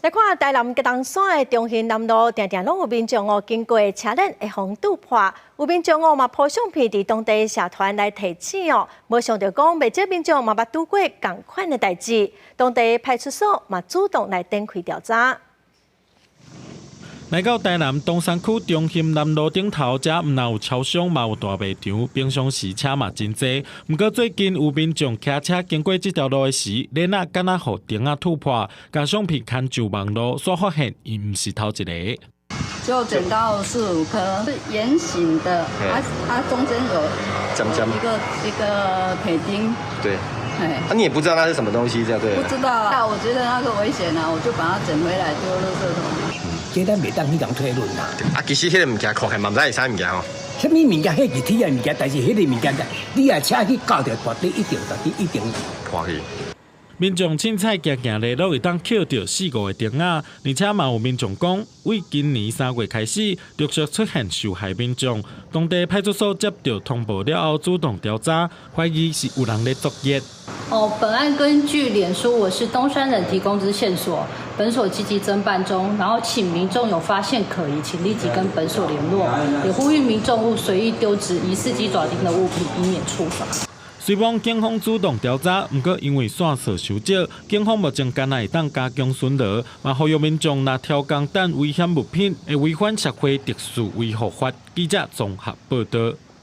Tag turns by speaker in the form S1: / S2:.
S1: 來看台南東山的中興南路，定定攏有民眾哦經過車輪會予拄破，有民眾哦嘛 po 相片佇當地社團來提醒哦，無想著講袂少民眾嘛捌拄過仝款的代誌，當地派出所嘛主動來展開調查。
S2: 來到台南東山區中興南路頂頭，遮毋但有超商，嘛有大賣場，平常時車嘛真濟。毋過最近有民眾騎車經過這條路的時，輪仔敢若予釘仔拄破，共相片牽上網路，煞發現伊毋是頭一个。
S3: 就撿到四五顆，是圓形的，啊啊中間有一個一個鐵釘。
S4: 對。啊，你也不知道那是什麼東西，這樣對？
S3: 不知道啊，我覺得那個危險啊，我就把它撿回來丟垃圾桶。
S5: 這咱袂當去共推論啦。
S4: 啊，其實彼个物件看起來嘛毋知是啥物件吼。
S5: 啥物物件，彼是鐵的物件，但是彼个物件，你若車去軋著大底，一定大底一定
S4: 破去。
S2: 民眾凊彩行行咧，攏會當抾著四五个釘仔，而且嘛有民眾講，對今年3月開始，陸續出現受害民眾。當地派出所接到通報了後，主動調查，懷疑是有人咧作業。
S6: 哦，本案根據臉書我是東山人提供之線索，本所積極偵辦中，然後請民眾有發現可疑，請立即跟本所聯絡，也呼籲民眾勿隨意丟擲疑似雞爪釘的物品，以免處罰。
S2: 雖罔警方主動調查，毋過因為線索傷少，警方目前敢若會當加強巡邏，嘛呼籲民眾若挑工擲危險物品，會違反社會秩序維護法。記者綜合報道。